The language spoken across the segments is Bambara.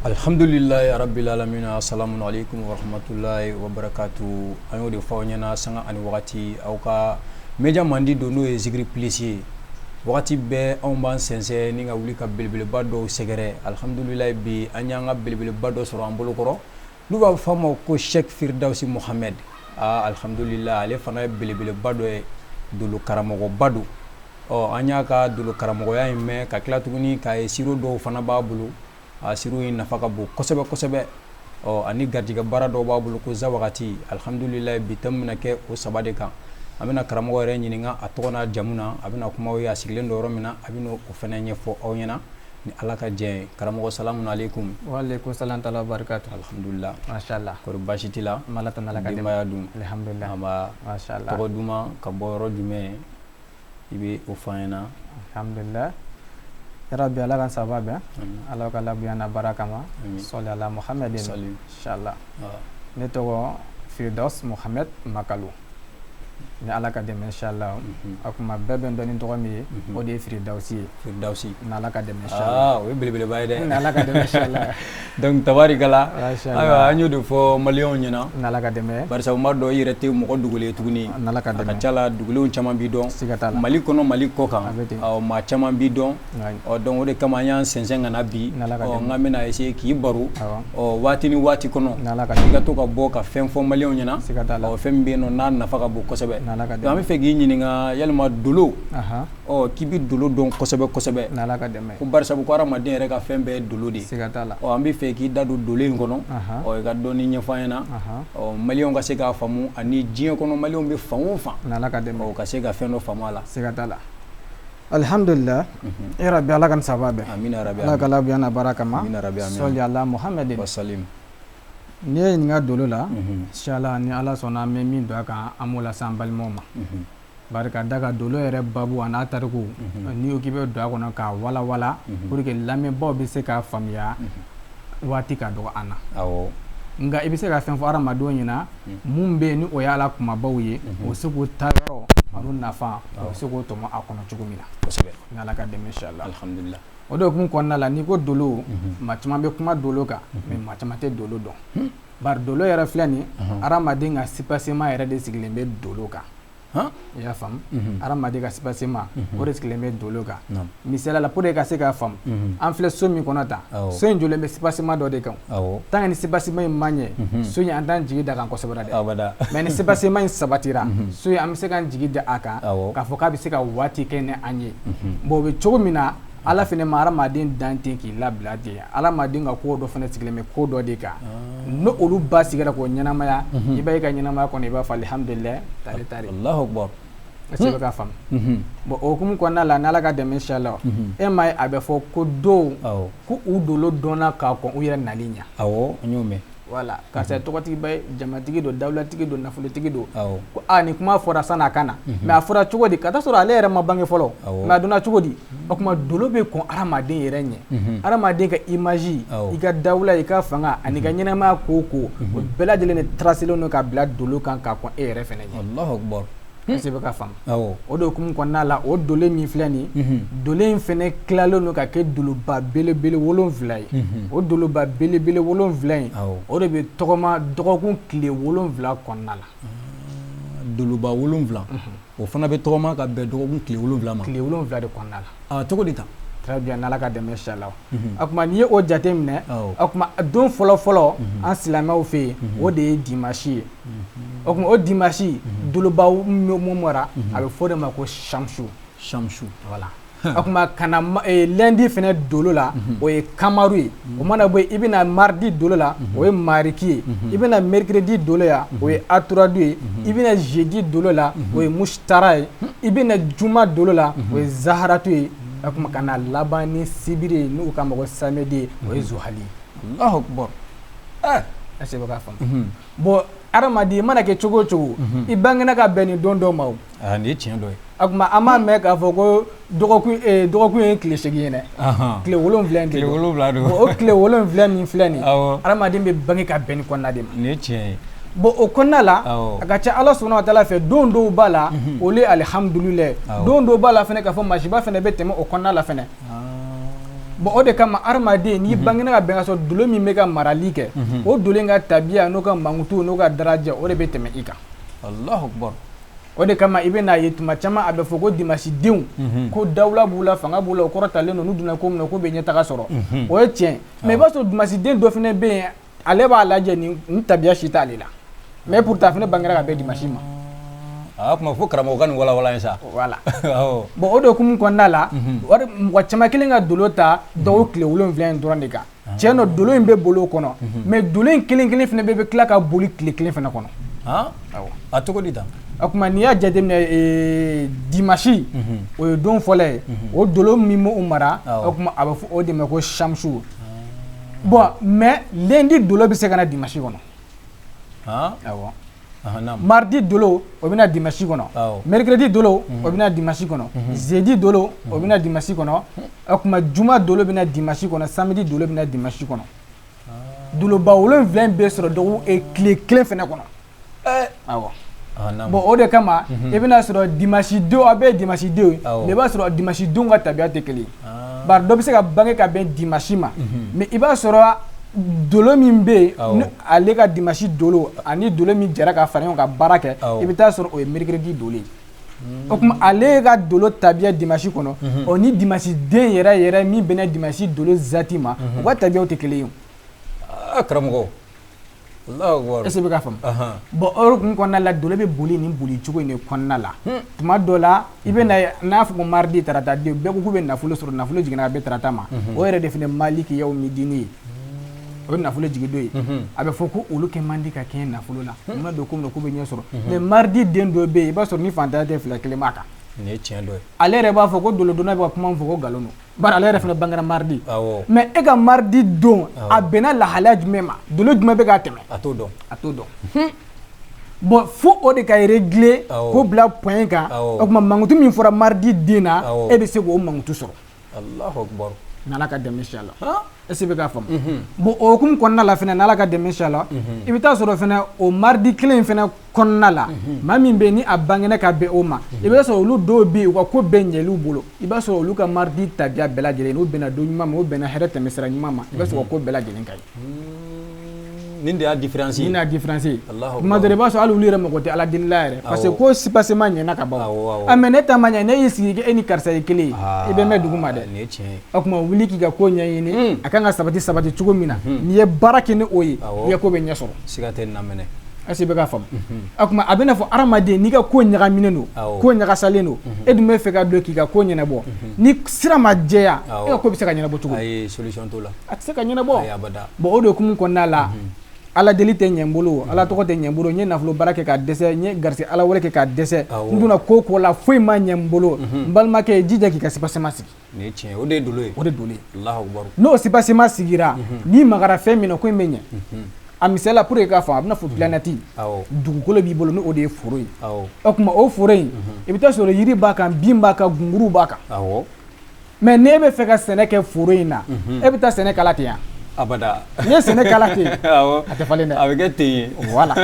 Alhamdulilayi rabbil alamina, assalamu alaikum warahmatullahi wabarakatuh. An y'o de fɔ aw ɲɛna sanga ani wagati, aw ka média mandi don, n'o ye Zikiri Plus ye. Wagati bɛɛ anw b'an sɛnsɛn ni ka wuli ka belebeleba dɔw sɛgɛrɛ. Alhamdulilayi, bi an y'an ka belebeleba dɔ sɔrɔ an bolokɔrɔ, n'u b'a fɔ a ma ko Sheikh Firidawusi Mohamed. Aa, alhamdulilayi, ale fana ye belebeleba dɔ ye, dolo karamɔgɔba don. Ɔ, an y'a ka dolo karamɔgɔya in mɛn ka tila tuguni k'a ye siro dɔw fana b'a bolo. A siro in nafa ka bon kosɛbɛ kosɛbɛ. Ɔ, ani garijɛgɛ baara dɔw b'a bolo ko zawagati. Alhamdulilayi, bi thème bɛna kɛ o saba de kan. An bɛna karamɔgɔ yɛrɛ ɲininka a tɔgɔ n'a jamu na, a bɛna kuma ye, a sigilen don yɔrɔ min na, a bɛna o fana ɲɛfɔ aw ɲɛna ni Ala ka jɛ ye. Karamɔgɔ, salamu aleykum. Waaleykum salam tala barakatu. Alhamdulillah. Mashallah. Kɔri baasi t'i la? Ala tanu, Ala ka dɛmɛ. Denbaya dun? Alhamdulillah. Anba. Mashallah. Tɔgɔ duman, ka bɔ yɔrɔ jumɛn, i bɛ o fɔ an ɲɛna? Alhamdulillah. Ya Rabbi, Ala ka saba bɛn. Ala ka labuya na baara kama. Sɔli ala Muhammadin. Inshallah. Ne tɔgɔ Firdaus Mohamed Makalu. Ni Ala ka dɛmɛ, inshallah, a kuma bɛɛ bɛ n dɔn ni tɔgɔ min ye, o de ye Firidawusi ye. Firidawusi. Ni Ala ka dɛmɛ, inshallah. Aa, o ye belebeleba ye dɛ. Ni Ala ka dɛmɛ, inshallah. Donc tabarikala. Ayiwa, an y'o de fɔ maliyɛnw ɲɛna. Ni Ala ka dɛmɛ. Barisa u m'a dɔn i yɛrɛ tɛ mɔgɔ dogolen ye tuguni. Ni Ala ka A dɛmɛ. ka ca la, dugulenw caman b'i dɔn. Siga t'a la. Mali kɔnɔ, Mali kɔ kan. A bɛ ten. Ɔ, maa caman b'i dɔn. Ɔ, donc o de kama an y'an sɛnsɛn ka na bi. Ni Ala ka Ɔ, dɛmɛ. n k'an bɛna essayer k'i baro. Awɔ. Ɔ, waati ni waati kɔnɔ. Ni Ala ka I ka dɛmɛ. to ka bɔ ka fɛn fɔ maliyɛnw ɲɛna. Siga t'a la. Ɔ, fɛn min bɛ yen nɔ n'a nafa ka bon kosɛbɛ. Ni Ala ka Donc an bɛ dɛmɛ. fɛ k'i ɲininka yalima dolo. Ahan. Ɔ, k'i bɛ dolo dɔn kosɛbɛ kosɛbɛ. Ni Ala ka dɛmɛ. Ko barisa ko hadamaden yɛrɛ ka fɛn bɛɛ ye dolo de ye. Siga t'a la. Ɔ, an bɛ fɛ k'i da don dolo in kɔnɔ. Ahan. Ɔ, i ka dɔɔni ɲɛfɔ an ɲɛna. Ahan. Ɔ, maliyɛnw ka se k'a faamu ani diɲɛ kɔnɔ maliyɛnw bɛ fan o fan. Ni Ala ka dɛmɛ. Ɔ, u ka se ka fɛn dɔ faamu a la. Siga t'a la. Alhamdulillah. Ya Rabbi, Ala ka nin saba bɛn. Amina rabi. Ala ka labuya na baara kama. Amina rabi, amin. Sɔli ala Muhammadin. Wasalim. N'i ye ɲininka dolo la, inshallah, ni Ala sɔnna, an bɛ min don a kan, an b'o lase an balimaw ma. Bari ka da ka dolo yɛrɛ babu a n'a tariku, n'i ko k'i bɛ don a kɔnɔ k'a walawala pour que lamɛnbaaw bɛ se k'a faamuya, waati ka dɔgɔ an na. Awɔ. Nka i bɛ se ka fɛn fɔ hadamadenw ɲɛna mun bɛ yen ni o y'a la kumabaw ye, o se k'o ta yɔrɔ ani nafa, o bɛ se k'o tɔmɔ a kɔnɔ cogo min na. Kosɛbɛ. Ni Ala ka dɛmɛ, inshallah. Alhamdulillah. O de hukumu kɔnɔna la, n'i ko dolo, maa caman bɛ kuma dolo kan, mais maa caman tɛ dolo dɔn. Bari dolo yɛrɛ filɛ nin ye, hadamaden ka soubassement yɛrɛ de sigilen bɛ dolo kan. I y'a faamu? Hadamaden ka soubassement, o de sigilen bɛ dolo kan. Misaliya la, pour que i ka se k'a faamu, an filɛ so min kɔnɔ tan, so in jɔlen bɛ soubassement dɔ de kan. Tant que ni soubassement in ma ɲɛ, so in an t'an jigi da kan kosɛbɛ dɛ. Abada. Mais ni soubassement in sabatira, so in an bɛ se k'an jigi da a kan k'a fɔ k'a bɛ se ka waati kɛ ni an ye. Bon, o bɛ cogo min na, Ala fɛnɛ ma hadamaden dan ten k'i labila ten. Hadamaden ka ko dɔ fɛnɛ sigilen bɛ ko dɔ de kan. N'o olu ba sigira k'o ɲɛnamaya, i b'a ye ka ɲɛnamaya kɔnɔ, i b'a fɔ alihamudulila tare tare. Allahu akbar. Est-ce que i bɛ k'a faamu? Bon, o hukumu kɔnɔna la, n'Ala ka dɛmɛ, inshallah, e m'a ye a bɛ fɔ ko dɔw ko u dolo dɔnna k'a kɔn u yɛrɛ nali ɲɛ. Awɔ, n y'o mɛn. Voilà, karisa ye tɔgɔtigiba ye, jamatigi don, dawulatigi don, nafolotigi don. Awɔ. Ko aa, nin kuma fɔra san'a ka na. Mais a fɔra cogo di? Ka taa sɔrɔ ale yɛrɛ ma bange fɔlɔ. Awɔ. Mais a dɔnna cogo di? O tuma dolo bɛ kɔn hadamaden yɛrɛ ɲɛ. Hadamaden ka image, i ka dawula, i ka fanga ani ka ɲɛnamaya ko o ko, o bɛɛ lajɛlen de tracélen don ka bila dolo kan ka kɔn e yɛrɛ fɛnɛ ɲɛ. Allahu akbar. Est-ce que i bɛ ka faamu? Awɔ. O de hukumu kɔnɔna la, o dolo min filɛ nin ye, dolo in fɛnɛ tilalen don ka kɛ doloba belebele 7 ye. O doloba belebele 7 in, o de bɛ tɔgɔma dɔgɔkun tile 7 kɔnɔna la. Doloba 7, o fana bɛ tɔgɔma ka bɛn dɔgɔkun tile 7 ma. Tile 7 de kɔnɔna la. Aa, cogo di tan? Très bien, n'Ala ka dɛmɛ, inshallah. O tuma n'i ye o jate minɛ, o tuma don fɔlɔ fɔlɔ an silamɛw fɛ yen, o de ye dimanche ye. O tuma o dimanche doloba min mɔra, a bɛ fɔ o de ma ko Shamsu. Shamsu. Voilà. O tuma ka na lundi fɛnɛ dolo la, o ye Kamaru ye. O mana bɔ yen, i bɛna mardi dolo la, o ye Mariki ye. I bɛna mercredi dolo la, o ye Aturadu ye. I bɛna jeudi dolo la, o ye Mustara ye. I bɛna juma dolo la, o ye Zaharatu ye. O tuma ka na laban ni sibiri ye, n'u k'a ma ko samedi ye, o ye Zuhali ye. Allahu akbar. Est-ce que i bɛ k'a faamu? Bon, hadamaden, i mana kɛ cogo o cogo, i bangena ka bɛn nin don dɔ ma o. Aa, nin ye tiɲɛ dɔ ye. O tuma an b'a mɛn k'a fɔ ko dɔgɔkun ye tile 8 ye dɛ. Tile 7 de Tile don. 7 don. Bon, o tile 7 min filɛ nin ye, Awɔ. hadamaden bɛ bange ka bɛn nin kɔnɔna de ma. Nin ye tiɲɛ ye. Bon, o kɔnɔna la, Awɔ. a ka ca Ala subahana wa taala fɛ, don dɔw b'a la, olu ye alihamudulilayi. Awɔ. Don dɔw b'a la fɛnɛ k'a fɔ masiba fɛnɛ bɛ tɛmɛ o kɔnɔna la fɛnɛ. Bon, o de kama hadamaden, n'i bangena ka bɛn ka sɔrɔ dolo min bɛ ka marali kɛ, o dolo in ka tabiya n'o ka mankutu n'o ka daraja, o de bɛ tɛmɛ i kan. Allahu akbar. O de kama i bɛ n'a ye tuma caman a bɛ fɔ ko dimasidenw ko dawula b'u la, fanga b'u la, u kɔrɔtalen don, n'u donna ko min na k'u bɛ ɲɛtaga sɔrɔ. O ye tiɲɛ, mais i b'a sɔrɔ dimasiden dɔ fana bɛ yen, ale b'a lajɛ, nin tabiya si t'ale la, mais pourtant a fana bangera ka bɛn dimasi ma. A kuma fo karamɔgɔ ka nin walawala ye sa. Voilà. Bon, o de hukumu kɔnɔna la, mɔgɔ caman kelen ka dolo ta dɔgɔkun tile 7 in dɔrɔn de kan. Tiɲɛ don, dolo in bɛ boli o kɔnɔ, mais dolo in kelen kelen fana bɛɛ bɛ tila ka boli tile kelen fana kɔnɔ. A cogo di tan? O tuma, n'i y'a jateminɛ, dimasi, o ye don fɔlɔ ye. O dolo min b'o mara, o tuma a bɛ fɔ o de ma ko samusu. Bon, mais lundi dolo bɛ se ka na dimasi kɔnɔ. Awɔ. Mardi dolo, o bɛ na dimasi kɔnɔ. Mercredi dolo, o bɛ na dimasi kɔnɔ. Jeudi dolo, o bɛ na dimasi kɔnɔ. O tuma, juma dolo bɛ na dimasi kɔnɔ. Samedi dolo bɛ na dimasi kɔnɔ. Doloba 7 bɛ sɔrɔ dɔgɔkun tile kelen fana kɔnɔ. Awɔ. Bon, o de kama i bɛna sɔrɔ dimasi denw, a bɛɛ ye dimasi denw ye, mais i b'a sɔrɔ dimasi denw ka tabiya tɛ kelen ye. Bari dɔ bɛ se ka bange ka bɛn dimasi ma, mais i b'a sɔrɔ dolo min bɛ yen, ale ka dimasi dolo ani dolo min jɛra ka fara ɲɔgɔn ka baara kɛ, i bɛ taa sɔrɔ o ye mercredi dolo ye. O tuma, ale ka dolo tabiya dimasi kɔnɔ, o ni dimasi den yɛrɛ yɛrɛ min bɛnna dimasi dolo zati ma, u ka tabiyaw tɛ kelen ye. Karamɔgɔ. Est-ce que bɛ ka faamu? Bon, o hukumu kɔnɔna la, dolo bɛ boli nin boli cogo in de kɔnɔna la. Tuma dɔ la, i bɛ na n'a fɔ ko mardi, tarata den, bɛɛ ko k'u bɛ nafolo sɔrɔ, nafolo jiginna ka bɛn tarata ma. O yɛrɛ de fana maliki yawmidini ye, o ye nafolo jigin don ye. A bɛ fɔ ko olu kɛ man di ka kɛɲɛ nafolo la, u mana don ko min na k'u bɛ ɲɛ sɔrɔ. Mais mardi den dɔ bɛ yen, i b'a sɔrɔ ni fantanya tɛ, fila kelen b'a kan. Nin ye tiɲɛ dɔ ye. Ale yɛrɛ b'a fɔ ko dolodonna bɛ ka kuma min fɔ ko nkalon don, bari ale yɛrɛ fana bangera mardi. Mais e ka mardi don, a bɛnna lahalaya jumɛn ma? Dolo jumɛn bɛ k'a tɛmɛ? A t'o dɔn. A t'o dɔn. Bon, fo o de ka régler k'o bila point kan. O tuma, mankutu min fɔra mardi den na, e bɛ se k'o mankutu sɔrɔ. Allahu akbar. N'Ala ka dɛmɛ, inchallah. Est-ce que bɛ k'a faamu? Bon, o hukumu kɔnɔna la fɛnɛ, n'Ala ka dɛmɛ, inchallah, i bɛ taa sɔrɔ fɛnɛ o mardi kelen in fɛnɛ kɔnɔna la, maa min bɛ yen ni a bangena ka bɛn o ma, i bɛ sɔrɔ olu dɔw bɛ yen, u ka ko bɛɛ ɲɛliw bolo. I b'a sɔrɔ olu ka mardi tabiya bɛɛ lajɛlen, n'u bɛnna don ɲuman ma, u bɛnna hɛrɛ tɛmɛsira ɲuman ma, i b'a sɔrɔ u ka ko bɛɛ lajɛlen ka ɲi. Nin de y'a différence ye. Nin de y'a différence ye. Tuma dɔ la, i b'a sɔrɔ hali olu yɛrɛ mago tɛ Ala deli la yɛrɛ, parce que ko soubassement ɲɛna ka ban. Ah, mais ne ta ma ɲɛ, ne y'i sigi e ni karisa ye kelen ye, i bɛ mɛn dugu ma dɛ. Nin ye tiɲɛ ye. O tuma, wuli k'i ka ko ɲɛɲini, a kan ka sabati sabati cogo min na, n'i ye baara kɛ ni o ye, i ka ko bɛ ɲɛ sɔrɔ. Siga tɛ nin na mɛnɛ. Est-ce que i bɛ k'a faamu? O tuma, a bɛ n'a fɔ hadamaden, n'i ka ko ɲagaminen don, ko ɲagasalen don, e dun bɛ fɛ ka don k'i ka ko ɲɛnabɔ, ni sira ma jɛya, e ka ko bɛ se ka ɲɛnabɔ cogo di? Ayi, solution t'o la. A tɛ se ka ɲɛnabɔ. Bon, o de hukumu kɔnɔna la, Ala deli tɛ ɲɛ n bolo, Ala tɔgɔ tɛ ɲɛ n bolo, n ye nafolo baara kɛ ka dɛsɛ, n ye garisɛgɛ Ala wɛrɛ kɛ ka dɛsɛ, n donna ko ko la, foyi ma ɲɛ n bolo. N balimakɛ, jija k'i ka soubassement sigi. Nin ye tiɲɛ ye, o de ye dolo ye. O de dolo ye. Allahu akbar. N'o soubassement sigira, n'i magara fɛn min na, ko in bɛ ɲɛ. A misali la, pour que k'a faamu, a bɛna fɔ planète, dugukolo b'i bolo, n'o de ye foro ye. O tuma, o foro in, i bɛ taa sɔrɔ yiri b'a kan, bin b'a kan, gunguru b'a kan. Mais n'e bɛ fɛ ka sɛnɛ kɛ foro in na, e bɛ taa sɛnɛ kala ten yan? Abada. N'i ye sɛnɛ kala ten, a tɛ falen dɛ. A bɛ kɛ ten ye. Voilà,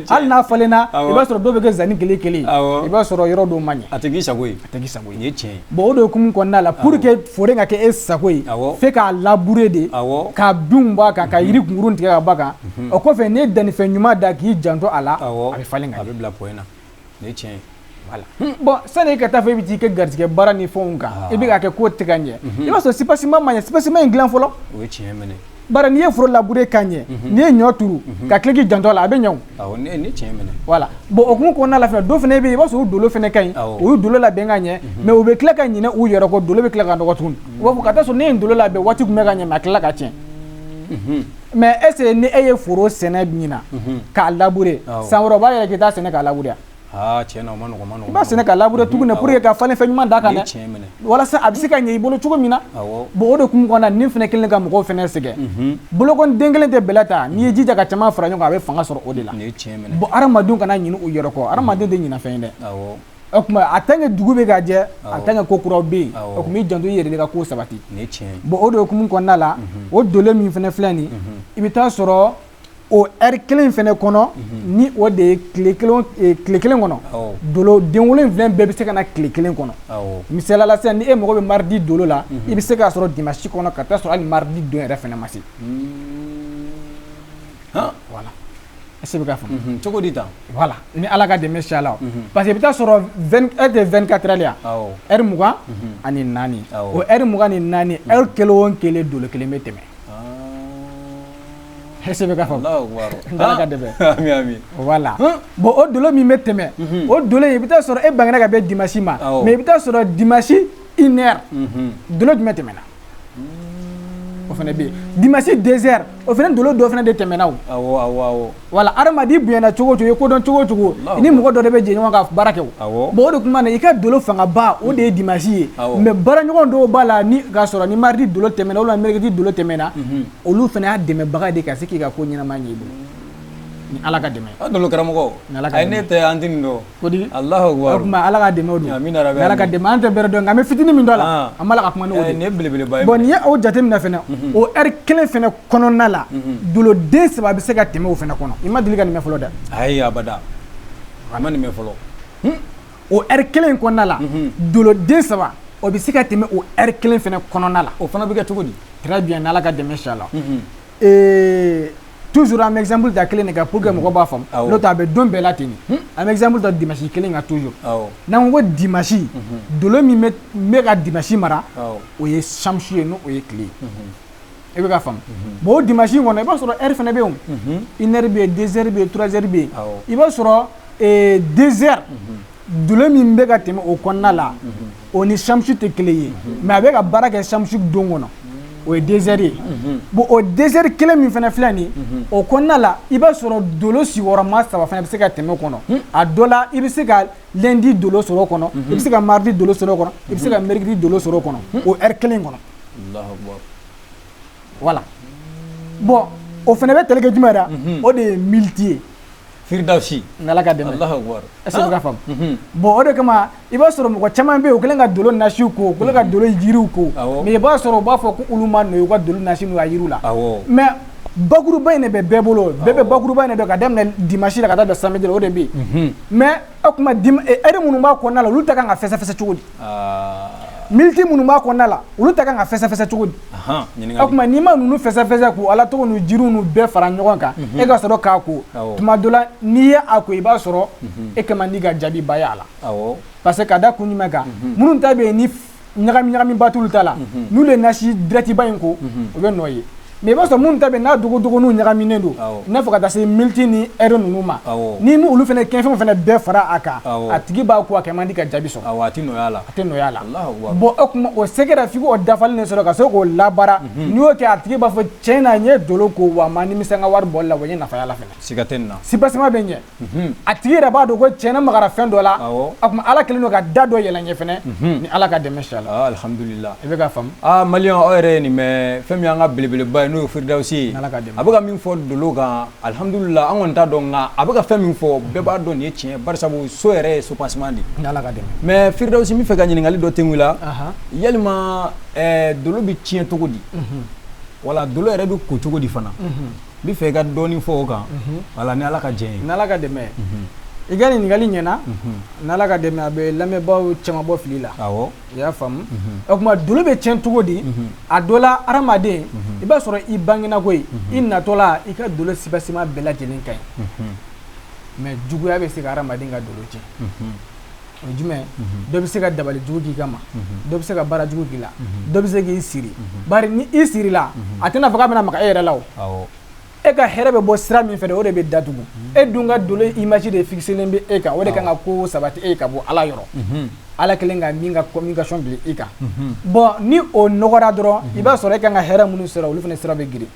hali n'a falenna, i b'a sɔrɔ dɔw bɛ kɛ zani kelen kelen, i b'a sɔrɔ yɔrɔ dɔw ma ɲɛ. A tɛ k'i sago ye. A tɛ k'i sago ye. Nin ye tiɲɛ ye. Bon, o de hukumu kɔnɔna la, pour que foro in ka kɛ e sago ye, f'e k'a labourer de, ka binw b'a kan, ka yiri kunkurun tigɛ ka b'a kan. O kɔfɛ, n'i ye dannifɛn ɲuman da k'i janto a la, a bɛ falen ka ɲɛ. A bɛ bila point na. Nin ye tiɲɛ ye. Voilà. Bon, sani e ka taa fɔ e bɛ t'i kɛ garijɛgɛ baara ni fɛnw kan, i bɛ k'a kɛ ko tɛ ka ɲɛ, i b'a sɔrɔ soubassement ma ɲɛ. Soubassement in dilan fɔlɔ. O ye tiɲɛ minɛ. Bari n'i ye foro labourer ka ɲɛ, n'i ye ɲɔ turu ka tila k'i janto a la, a bɛ ɲɛ o. Awɔ, ne tiɲɛ minɛ. Voilà. Bon, o hukumu kɔnɔna la fɛnɛ, dɔw fɛnɛ bɛ yen, i b'a sɔrɔ u dolo fɛnɛ ka ɲi, u y'u dolo labɛn ka ɲɛ, mais u bɛ tila ka ɲinɛ u yɛrɛ kɔ, dolo bɛ tila ka nɔgɔ tuguni. U b'a fɔ ka taa sɔrɔ ne ye n dolo labɛn waati kun bɛ ka ɲɛ, mais a tilala ka tiɲɛ. Mais est ce que ni e ye foro sɛnɛ ɲina k'a labourer, san wɛrɛ o b'a yɛrɛ k'i t'a sɛnɛ k'a labourer? Aa, tiɲɛ na, o ma nɔgɔn, ma nɔgɔn. I b'a sɛnɛ ka labourer tuguni pour que ka falenfɛn ɲuman d'a kan dɛ, walasa a bɛ se ka ɲɛ i bolo cogo min na. Bon, o de hukumu kɔnɔna, nin fɛnɛ kelen ka mɔgɔw fɛnɛ sɛgɛn. Bolokɔni den kelen tɛ bɛlɛ ta, n'i ye jija ka caman fara ɲɔgɔn kan, a bɛ fanga sɔrɔ o de la. Bon, hadamadenw kana ɲinɛ u yɛrɛ kɔ, hadamaden tɛ ɲinɛ fɛn ye dɛ. O tuma, a tant que dugu bɛ ka jɛ, a tant que ko kuraw bɛ yen, o tuma i janto i yɛrɛ de ka ko sabati. Bon, o de hukumu kɔnɔna la, o dolo min fɛnɛ filɛ nin, i bɛ taa sɔrɔ O heure kelen fɛnɛ kɔnɔ, ni o de ye tile kelen, tile kelen kɔnɔ, dolo den wolonwula bɛɛ bɛ se ka na tile kelen kɔnɔ. Misaliya la sisan, ni e mago bɛ mardi dolo la, i bɛ se k'a sɔrɔ dimanche kɔnɔ ka taa sɔrɔ hali mardi don yɛrɛ fɛnɛ ma se. Voilà, est-ce que bɛ ka faamu? Cogo di tan? Voilà, ni Ala ka dɛmɛ sala, parce que i bɛ taa sɔrɔ heure tɛ 24 heures yan, heure 24, o heure 24, heure kelen o kelen, dolo kelen bɛ tɛmɛ. Est-ce que bɛ ka faamu? Ala ka dɛmɛ. Ami ami. Voilà, bon, o dolo min bɛ tɛmɛ, o dolo in, i bɛ taa sɔrɔ e bangena ka bɛn dimanche ma, mais i bɛ taa sɔrɔ dimanche 1 heure, dolo jumɛn tɛmɛna? O fana bɛ yen. Dimanche 2 heures, o fana dolo dɔ fana de tɛmɛna o. Awɔ awɔ awɔ. Voilà, adamaden bonyana cogo o cogo, i ye kodɔn cogo o cogo, i ni mɔgɔ dɔ de bɛ jɛ ɲɔgɔn ka baara kɛ o. Bon, o de kuma na, i ka dolo fangaba, o de ye dimanche ye, mais baaraɲɔgɔn dɔw b'a la, ni k'a sɔrɔ ni mardi dolo tɛmɛna walima mercredi dolo tɛmɛna, olu fana y'a dɛmɛbaga de ka se k'i ka ko ɲɛnama ɲɛ i bolo, ni Ala ka dɛmɛ. A dolo karamɔgɔ. Ni Ala ka ayi, ne tɛ an tɛ nin dɔn. Ko di? Allahu akbar. O tuma Ala ka dɛmɛ o don. Amina rabi. Ni Ala ka dɛmɛ, an tɛ bɛrɛ dɔn, nka an bɛ fitinin min dɔn a la, an b'a la ka kuma n'o de ye. Nin ye belebeleba ye. Bon, n'i ye o jateminɛ fɛnɛ, o heure kelen fɛnɛ kɔnɔna la, doloden saba bɛ se ka tɛmɛ o fɛnɛ kɔnɔ. I ma deli ka nin mɛn fɔlɔ dɛ. Ayi, abada, a ma nin mɛn fɔlɔ. O heure kelen in kɔnɔna la, doloden saba, o bɛ se ka tɛmɛ o heure kelen fɛnɛ kɔnɔna la. O fana bɛ kɛ cogo di? Très bien, n'Ala ka dɛmɛ sala. Toujours an bɛ exemple ta kelen de kan pour que mɔgɔ b'a faamu, n'o tɛ a bɛ don bɛɛ la ten de. An bɛ exemple ta dimanche kelen kan toujours. N'an ko ko dimanche, dolo min bɛ ka dimanche mara, o ye samsu ye, n'o o ye tile ye. I bɛ ka faamu? Bon, o dimanche in kɔnɔ, i b'a sɔrɔ heure fana bɛ yen o. 1 heure bɛ yen, 2 heures bɛ yen, 3 heures bɛ yen. I b'a sɔrɔ 2 heures, dolo min bɛ ka tɛmɛ o kɔnɔna la, o ni samsu tɛ kelen ye, mais a bɛ ka baara kɛ samsu don kɔnɔ, o ye 2 heures ye. Bon, o 2 heures kelen min fana filɛ nin ye, o kɔnɔna la, i b'a sɔrɔ dolo sigiyɔrɔma saba fana bɛ se ka tɛmɛ o kɔnɔ. A dɔ la, i bɛ se ka lundi dolo sɔrɔ o kɔnɔ, i bɛ se ka mardi dolo sɔrɔ o kɔnɔ, i bɛ se ka mercredi dolo sɔrɔ o kɔnɔ, o heure kelen kɔnɔ. Allahu akbar. Voilà, bon, o fana bɛ tali kɛ jumɛn la? O de ye militi ye. Firidawusi. N'Ala ka dɛmɛ. Allahu akbar. Est-ce que i bɛ ka faamu? Bon, o de kama, i b'a sɔrɔ mɔgɔ caman bɛ yen, u kɛlen ka dolo nasiw ko, u kɛlen ka dolo yiriw ko, mais i b'a sɔrɔ u b'a fɔ ko olu ma nɔ ye u ka dolo nasi n'u ka yiriw la. Mais bakuruba in de bɛ bɛɛ bolo, bɛɛ bɛ bakuruba in de dɔn, ka daminɛ dimanche la ka taa bila samedi la, o de bɛ yen. Mais o tuma heure minnu b'a kɔnɔna la, olu ta kan ka fɛsɛfɛsɛ cogo di? Militi minnu b'a kɔnɔna la, olu ta kan ka fɛsɛfɛsɛ cogo di? O tuma n'i ma ninnu fɛsɛfɛsɛ k'u Ala tɔgɔ n'u jiriw n'u bɛɛ fara ɲɔgɔn kan, e ka sɔrɔ k'a ko, tuma dɔ la, n'i ye a ko, i b'a sɔrɔ e kɛ man di ka jaabiba ye a la. Parce que ka da kun jumɛn kan? Minnu ta bɛ yen ni ɲagami ɲagamiba t'olu ta la, n'olu ye nasi direct ba in ko, o bɛ nɔ ye. Mais i b'a sɔrɔ minnu ta bɛ yen n'a dogodogoninw ɲagaminen don, i n'a fɔ ka taa se militi ni heure ninnu ma, ni olu fana kɛnfɛnw fana bɛɛ fara a kan, a tigi b'a ko, a kɛ man di ka jaabi sɔrɔ. Awɔ, a tɛ nɔgɔya la. A tɛ nɔgɔya la. Bon, o tuma o sɛgɛrɛ f'i k'o dafalen de sɔrɔ ka se k'o labaara. N'i y'o kɛ, a tigi b'a fɔ tiɲɛ na, n ye dolo ko wa, ma nimisa n ka wari bɔli la, wa n ye nafa y'a la fɛnɛ. Siga tɛ nin na. Soubassement bɛ ɲɛ, a tigi yɛrɛ b'a dɔn ko tiɲɛ na magara fɛn dɔ la. O tuma Ala kɛlen don ka da dɔ yɛlɛ n ye fɛnɛ, ni Ala ka dɛmɛ sala. Alhamdulillah. I bɛ ka faamu? Aa, maliyɛn, aw yɛrɛ ye nin mɛn, fɛn min y'an ka belebeleba ye, n'o ye Firidawusi ye, a bɛ ka min fɔ dolo kan, alhamdulillah, an kɔni t'a dɔn, nka a bɛ ka fɛn min fɔ, bɛɛ b'a dɔn nin ye tiɲɛ, barisabu so yɛrɛ ye soubassement de ye. Ala ka dɛmɛ. Mais Firidawusi, n bɛ fɛ ka ɲininkali dɔ tengu i la. Yalima dolo bɛ tiɲɛ cogo di, wala dolo yɛrɛ bɛ ko cogo di fana? N bɛ fɛ i ka dɔɔnin fɔ o kan, wala ni Ala ka jɛn ye. Ni Ala ka dɛmɛ. I ka ɲininkali ɲɛna, n'Ala ka dɛmɛ, a bɛ lamɛnbaaw caman bɔ fili la. I y'a faamu? O tuma dolo bɛ tiɲɛ cogo di? A dɔ la, hadamaden, i b'a sɔrɔ i bangena ko ye, i natɔ la, i ka dolo soubassement bɛɛ lajɛlen ka ɲi, mais juguya bɛ se ka hadamaden ka dolo tiɲɛ. O ye jumɛn? Dɔ bɛ se ka dabali jugu k'i kama, dɔ bɛ se ka baara jugu k'i la, dɔ bɛ se k'i siri. Bari ni i sirila, a tɛna fɔ k'a bɛna maga e yɛrɛ la o. E ka hɛrɛ bɛ bɔ sira min fɛ dɛ, o de bɛ datugu. E dun ka dolo image de fixelen bɛ e kan, o de kan ka ko sabati e ka bɔ Ala yɔrɔ, Ala kɛlen ka min ka communication bila i kan. Bon, ni o nɔgɔra dɔrɔn, i b'a sɔrɔ e kan ka hɛrɛ minnu sɔrɔ, olu fana sira bɛ girin.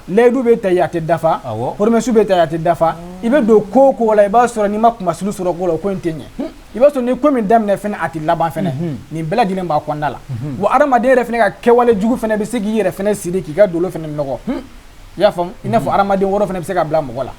Layidu bɛ ta yen, a tɛ dafa. Promesse bɛ ta yen, a tɛ dafa. I bɛ don ko o ko la, i b'a sɔrɔ n'i ma kumasulu sɔrɔ ko la, o ko in tɛ ɲɛ. I b'a sɔrɔ ni ko min daminɛ fɛnɛ, a tɛ laban fɛnɛ. Nin bɛɛ lajɛlen b'a kɔnɔna la. Wa hadamaden yɛrɛ fɛnɛ ka kɛwale jugu fɛnɛ bɛ se k'i yɛrɛ fɛnɛ siri k'i ka dolo fɛnɛ nɔgɔ. I y'a faamu, i n'a fɔ hadamaden wɛrɛ fana bɛ se ka bila mɔgɔ la,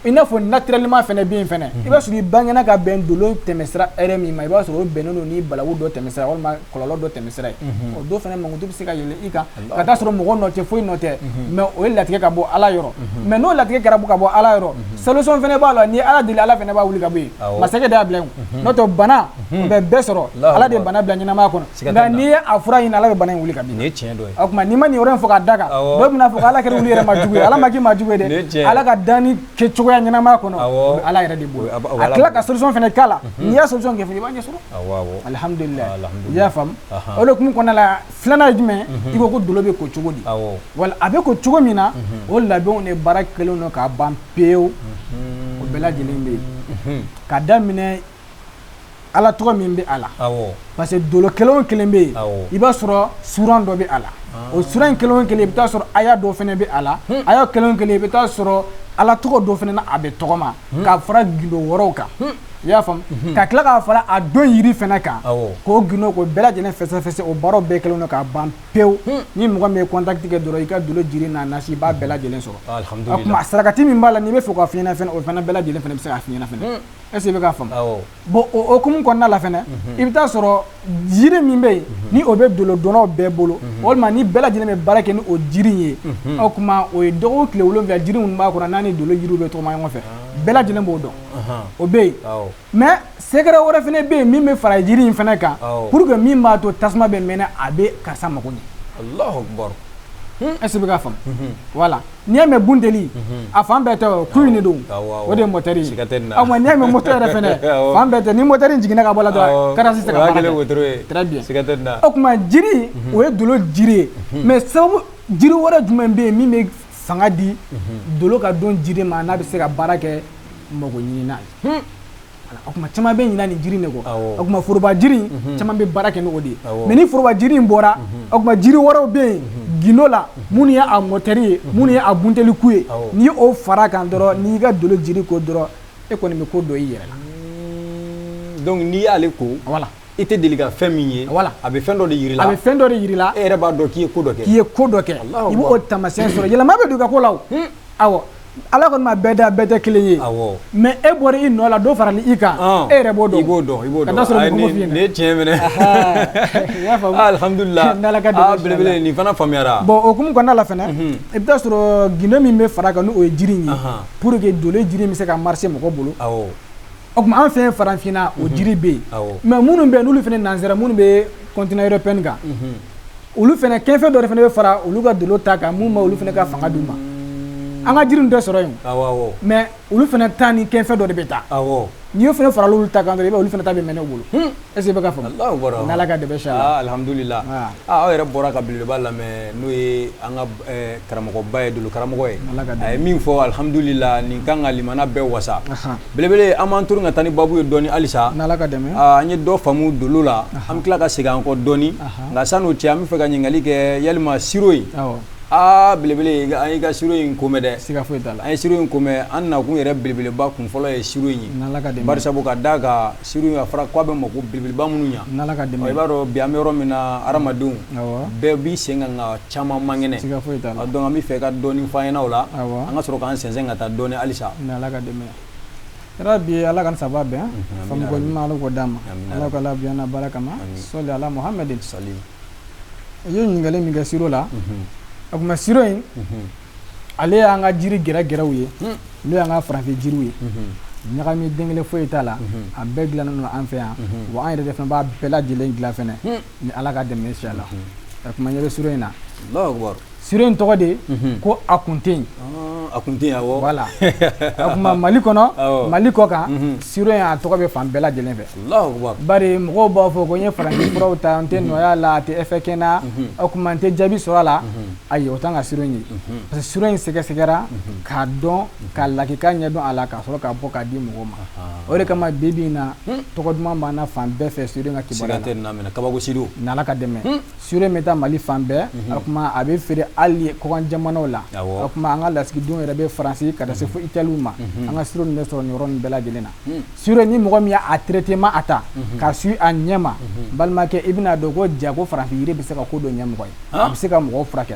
i n'a fɔ naturellement fana bɛ yen fana. I b'a sɔrɔ i bangena ka bɛn dolo tɛmɛsira hɛrɛ min ma, i b'a sɔrɔ o bɛnnen don ni balawu dɔ tɛmɛsira walima kɔlɔlɔ dɔ tɛmɛsira ye. O dɔ fana mankutu bɛ se ka yɛlɛ i kan ka taa sɔrɔ mɔgɔ nɔ tɛ, foyi nɔ tɛ, mais o ye latigɛ ka bɔ Ala yɔrɔ. Mais n'o latigɛ kɛra ka bɔ Ala yɔrɔ, solution fana b'a la. Ni Ala deli, Ala fana b'a wuli ka bɔ yen. Masakɛ de y'a bila yen, n'o tɛ bana o bɛ bɛɛ sɔrɔ. Ala de ye bana bila ɲɛnamaya kɔnɔ, nka n'i ye a fura ɲini, Ala bɛ bana in wuli ka bɔ yen. Nin ye tiɲɛ dɔ ye. O tuma n'i ma nin yɔrɔ in fɔ ka da kan, dɔw bɛna fɔ ko Ala kɛra wuli yɛrɛ ma jugu ye. Ala ma k'i ma jugu ye dɛ. Ala ka danni kɛ cogoya ɲɛnamaya kɔnɔ, o bɛ Ala yɛrɛ de bolo. A tila ka solution fana k'a la. N'i y'a solution kɛ fana, i b'a ɲɛ sɔrɔ, alihamudulilayi. I y'a faamu? O de hukumu kɔnɔna la, filanan ye jumɛn? I ko ko dolo bɛ ko cogo di? Wala a bɛ ko cogo min na, o labɛnw de baara kɛlen don k'a ban pewu. O bɛɛ lajɛlen bɛ yen, ka daminɛ Ala tɔgɔ min bɛ a la, parce que dolo kelen o kelen bɛ yen, i b'a sɔrɔ suran dɔ bɛ a la. O suran in kelen o kelen, i bɛ taa sɔrɔ aya dɔ fana bɛ a la. Aya kelen o kelen, i bɛ taa sɔrɔ Ala tɔgɔ dɔ fana na, a bɛ tɔgɔma k'a fara gindo wɛrɛw kan. I y'a faamu? Ka tila k'a fara a don yiri fana kan, k'o gindo k'o bɛɛ lajɛlen fɛsɛfɛsɛ. O baaraw bɛɛ kɛlen don k'a ban pewu. Ni mɔgɔ min ye contact kɛ dɔrɔn, i ka dolo jiri n'a nasi, i b'a bɛɛ lajɛlen sɔrɔ. O tuma sarakati min b'a la, n'i bɛ fɛ k'a f'i ɲɛna fɛnɛ, o fana bɛɛ lajɛlen fana bɛ se k'a f'i ɲɛna fɛnɛ. Est ce que i bɛ k'a faamu? Bon, o hukumu kɔnɔna la fɛnɛ, i bɛ taa sɔrɔ jiri min bɛ yen ni o bɛ dolo dɔnnaw bɛɛ bolo, walima ni bɛɛ lajɛlen bɛ baara kɛ ni o jiri in ye, o tuma o ye dɔgɔkun tile 7 jiri minnu b'a kɔnɔ, n'a ni dolo yiriw bɛ tɔgɔma ɲɔgɔn fɛ, bɛɛ lajɛlen b'o dɔn, o bɛ yen. Mais secret wɛrɛ fɛnɛ bɛ yen min bɛ fara jiri in fɛnɛ kan, pour que min b'a to tasuma bɛ mɛnɛ, a bɛ karisa mago ɲɛ. Allahu akbar. Est ce que i bɛ k'a faamu? Voilà, n'i y'a mɛn bunteli, a fan bɛɛ tɛ o kun in de don, o de ye moteur ye. O tuma n'i y'a mɛn moto yɛrɛ fɛnɛ, fan bɛɛ tɛ. Ni moteur in jiginna ka bɔ a la dɔrɔn, carence tɛ se ka baara kɛ. Très bien. O tuma jiri, o ye dolo jiri ye. Mais sababu jiri wɛrɛ jumɛn bɛ yen min bɛ fanga di dolo ka don jiri ma, n'a bɛ se ka baara kɛ mago ɲini n'a ye? O tuma caman bɛ ɲinɛ nin jiri in de kɔ. O tuma foroba jiri, caman bɛ baara kɛ n'o de ye. Mais ni foroba jiri in bɔra, o tuma jiri wɛrɛw bɛ yen gindo la, minnu ye a moteur ye, minnu ye a bunteli ku ye. N'i y'o fara kan dɔrɔn, n'i y'i ka dolo jiri ko dɔrɔn, e kɔni bɛ ko dɔ i yɛrɛ la. Donc n'i y'ale ko, voilà, i tɛ deli ka fɛn min ye, voilà, a bɛ fɛn dɔ de yir'i la. A bɛ fɛn dɔ de yir'i la. E yɛrɛ b'a dɔn k'i ye ko dɔ kɛ. K'i ye ko dɔ kɛ. I b'o taamasiyɛn sɔrɔ, yɛlɛma bɛ don i ka ko la o. Awɔ. Ala kɔni ma bɛɛ da, bɛɛ tɛ kelen ye. Mais e bɔra i nɔ la, dɔ farali i kan, e yɛrɛ b'o dɔn. I b'o dɔn, i b'o dɔn. Ka taa sɔrɔ mɔgɔ m'o f'i ɲɛna. Nin ye tiɲɛ minɛ. I y'a faamu? Alhamdulilah. N'Ala ka dɛmɛ. Belebele, nin fana faamuyara. Bon, o hukumu kɔnɔna la fɛnɛ, i bɛ taa sɔrɔ gindo min bɛ fara kan, n'o ye jiri in ye, pour que dolo jiri in bɛ se ka marcher mɔgɔ bolo. O tuma an fɛ yen farafinna, o jiri bɛ yen. Mais minnu bɛ yen n'olu fana nansara, minnu bɛ continent européen kan, olu fana kɛnfɛn dɔ de fana bɛ fara olu ka dolo ta kan, mun b'a olu fana ka fanga d'u ma. An ka jiri tɛ sɔrɔ yen, mais olu fana ta ni kɛnfɛn dɔ de bɛ taa. N'i y'o fana fara olu ta kan dɔrɔn, i b'a ye olu fana ta bɛ mɛnɛ u bolo. Est ce que i bɛ ka faamu? N'Ala ka dɛmɛ inchallah. Alhamdulillah. Aw yɛrɛ bɔra ka belebeleba lamɛn, n'o ye an ka karamɔgɔba ye, dolo karamɔgɔ ye. A ye min fɔ, alhamdulillah, nin kan ka limana bɛɛ wasa. Belebele, an b'an turu ka taa ni babu ye dɔɔni halisa. N'Ala ka dɛmɛ. An ye dɔ faamu dolo la, an bɛ tila ka segin an kɔ dɔɔni. Nka san'o cɛ, an bɛ fɛ ka ɲininkali kɛ, yalima siro in. Belebele, an y'i ka siro in ko mɛn dɛ. Siga foyi t'a la. An ye siro in ko mɛn, an nakun yɛrɛ belebeleba kun fɔlɔ ye siro in ye. N'Ala ka dɛmɛ. Bari sabu ka d'a kan, siro in a fɔra k'a bɛ mako belebeleba minnu ɲa. N'Ala ka dɛmɛ. I b'a dɔn bi an bɛ yɔrɔ min na, hadamadenw bɛɛ b'i sen kan nka caman man kɛnɛ. Siga foyi t'a la. Donc an bɛ fɛ ka dɔɔni fɔ an ɲɛna o la. An ka sɔrɔ k'an sɛnsɛn ka taa dɔɔni halisa. N'Ala ka dɛmɛ. Yarabi, Ala ka saba bɛn. Faamuko ɲuman, Ala k'o d'an ma. Ala ka labiya n'a baara kama. Sɔli ala Muhammadin. Sali. I ye ɲininkali min kɛ siro la, o tuma siro in, ale y'an ka jiri gɛrɛgɛrɛw ye, n'o y'an ka farafin jiriw ye. Ɲagami den kelen foyi t'a la, a bɛɛ dilannen don an fɛ yan. Wa an yɛrɛ de fana b'a bɛɛ lajɛlen dilan fɛnɛ, ni Ala ka dɛmɛ inchallah. O tuma ɲɛ bɛ siro in na. Siro in tɔgɔ de ko a kun tɛ yen. A kun tɛ yen, awɔ. Voilà. O tuma Mali kɔnɔ, Mali kɔ kan, siro in a tɔgɔ bɛ fan bɛɛ lajɛlen fɛ. Bari mɔgɔw b'a fɔ ko n ye farafin furaw ta, n tɛ nɔya la, a tɛ effet kɛ n na, o tuma n tɛ jaabi sɔrɔ a la. Ayi, o t'an ka siro in ye. Parce que siro in sɛgɛsɛgɛra k'a dɔn, k'a lakika ɲɛdɔn a la, ka sɔrɔ k'a bɔ k'a di mɔgɔw ma. O de kama bi bi in na, tɔgɔ duman b'an na fan bɛɛ fɛ siro in ka kibaruya la. Siga tɛ nin na minɛ, kabako siro. N'Ala ka dɛmɛ. Siro in bɛ taa Mali fan bɛɛ, o tuma a bɛ feere hali kɔkan jamanaw la. O tuma an ka lasigidenw yɛrɛ bɛ Faransi ka taa se fo Itali ma. An ka siro nin bɛ sɔrɔ nin yɔrɔ nin bɛɛ lajɛlen na. Siro, ni mɔgɔ min y'a traitement a ta ka su a ɲɛ ma, balimakɛ, i bɛna dɔn ko ja ko farafin yiri bɛ se ka ko dɔ ɲɛ mɔgɔ ye, a bɛ se ka mɔgɔw furakɛ.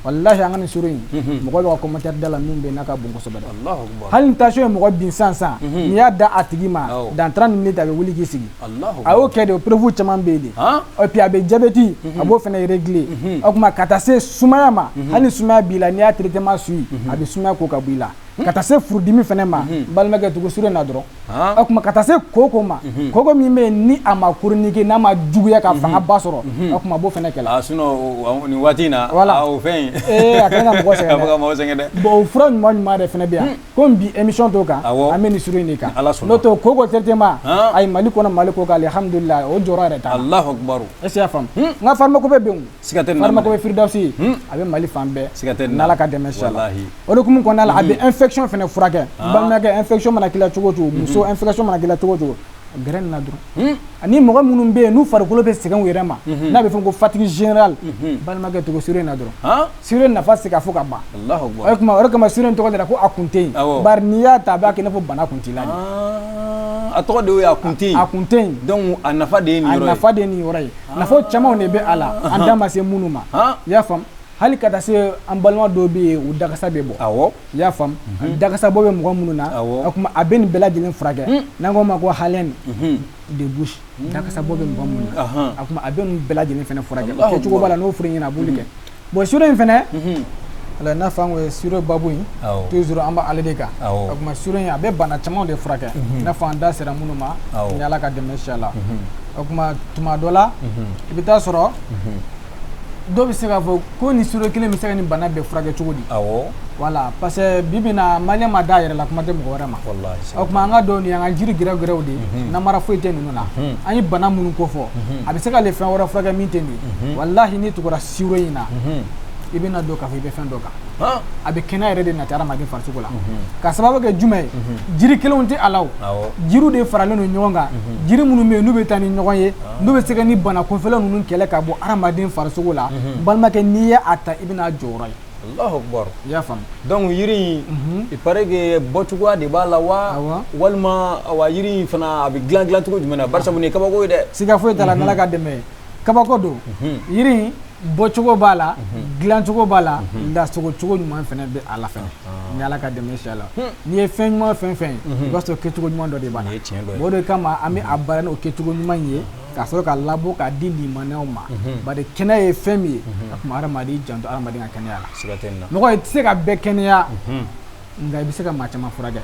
Walahi, an ka nin sirop in, mɔgɔ bɛ ka commentaire da la min bɛ yen n'a ka bon kosɛbɛ dɛ. Hali ni tension ye mɔgɔ bin sisan sisan, n'i y'a da a tigi ma, dans 30 minutes a bɛ wuli k'i sigi. A y'o kɛ de, o preuve caman bɛ yen de. Et puis a bɛ diabète, a b'o fana régler. O tuma ka taa se sumaya ma, hali ni sumaya b'i la, n'i y'a traitement suit, a bɛ sumaya ko ka bɔ i la. Ka taa se furudimi fana ma, n balimakɛ, tugu sirop in na dɔrɔn. O tuma ka taa se koko ma, koko min bɛ yen ni a ma chronique, n'a ma juguya ka fanga ba sɔrɔ, o tuma a b'o fana kɛlɛ. Ah, sinon nin waati in na, voilà, o fɛn in ee, a kɛlen ka mɔgɔ sɛgɛn a bɛ ka mɔgɔ sɛgɛn dɛ. Bon, o fura ɲuman ɲuman de fana bɛ yan. Komi bi émission t'o kan, an bɛ nin sirop in de kan. Ala sɔnna. N'o tɛ koko traitement, ayi, Mali kɔnɔ, Mali kɔ kan, alihamudulilayi, o jɔyɔrɔ yɛrɛ t'an na. Alahu akibaru. Est ce que i y'a faamu? N ka pharmacopée bɛ yen. Siga tɛ nin na. Pharmacopée Firidawusi, a bɛ Mali fan bɛɛ. Siga tɛ nin na. N'Ala ka dɛmɛ, inchallah. Walahi. O de hukumu kɔnɔna la, a bɛ infection fana furakɛ. N balimakɛ, infection mana k'i la cogo o cogo, muso, infection mana k'i la cogo o cogo, gɛrɛ nin na dɔrɔn. Ani mɔgɔ minnu bɛ yen n'u farikolo bɛ sɛgɛn u yɛrɛ ma, n'a bɛ fɔ ko fatigue générale, balimakɛ, tugu sirop in na dɔrɔn. Sirop in nafa tɛ se ka fɔ ka ban. Alahu akibaru. O tuma o de kama sirop in tɔgɔ dara ko a kun tɛ yen. Bari n'i y'a ta, a b'a kɛ i n'a fɔ bana kun t'i la de. A tɔgɔ de ye a kun tɛ yen. A kun tɛ yen. Donc a nafa de ye nin yɔrɔ ye. A nafa de ye nin yɔrɔ ye. Nafa camanw de bɛ a la, an da ma se minnu ma. I y'a faamu? Hali ka taa se an balima dɔw bɛ yen, u dakasa bɛ bɔ. I y'a faamu? Dakasa bɔ bɛ mɔgɔ minnu na, o tuma a bɛ nin bɛɛ lajɛlen furakɛ. N'an k'o ma ko haleine de bouche, dakasa bɔ bɛ mɔgɔ minnu na, a tuma a bɛ nin bɛɛ lajɛlen fana furakɛ. O kɛcogo b'a la, n'o fɔr'i ɲɛna, a b'olu kɛ. Bon, sirop in fana, ala n'a fɔ an ko sirop babu in, toujours an b'ale de kan. O tuma sirop in, a bɛ bana caman de furakɛ, i n'a fɔ an da sera minnu ma, ni Ala ka dɛmɛ, inchallah. O tuma tuma dɔ la, i bɛ taa sɔrɔ dɔw bɛ se k'a fɔ ko nin sirop kelen bɛ se ka nin bana bɛɛ furakɛ cogo di? Voilà, parce que bi bi in na, malien ma da a yɛrɛ la, kuma tɛ mɔgɔ wɛrɛ ma. O tuma an ka dɔn nin y'an ka jiri gɛrɛgɛrɛw de ye, namara foyi tɛ ninnu na. An ye bana minnu ko fɔ, a bɛ se k'ale fɛn wɛrɛ furakɛ min tɛ nin ye. Walahi, n'i tugura sirop in na, i bɛna dɔn k'a fɔ i bɛ fɛn dɔ kan. A bɛ kɛnɛya yɛrɛ de nati hadamaden farisogo la. Ka sababu kɛ jumɛn ye? Jiri kelenw tɛ a la, o jiriw de faralen don ɲɔgɔn kan. Jiri minnu bɛ yen n'u bɛ taa ni ɲɔgɔn ye, n'u bɛ se ka ni bana kunfɛla ninnu kɛlɛ ka bɔ hadamaden farisogo la. N balimakɛ, n'i ye a ta, i bɛna jɔyɔrɔ ye. Allahu akbar. I y'a faamu? Donc yiri in, il paraît que bɔcogoya de b'a la wa, walima wa yiri in fana a bɛ dilan dilan cogo jumɛn na? Barisa nin ye kabako ye dɛ. Siga foyi t'a la, n'Ala ka dɛmɛ ye, kabako don. Yiri in bɔcogo b'a la, dilancogo b'a la, lasagocogo ɲuman fana bɛ a la fana, ni Ala ka dɛmɛ, inchallah. N'i ye fɛn ɲuman fɛn fɛn ye, i b'a sɔrɔ kɛcogo ɲuman dɔ de b'a la. O de kama an bɛ a baara n'o kɛcogo ɲuman ye, ka sɔrɔ ka labɔ k'a di limaniyaw ma. Bari kɛnɛya ye fɛn min ye, a tuma hadamaden janto hadamaden ka kɛnɛya la. Mɔgɔ, i tɛ se ka bɛɛ kɛnɛya, nka i bɛ se ka maa caman furakɛ,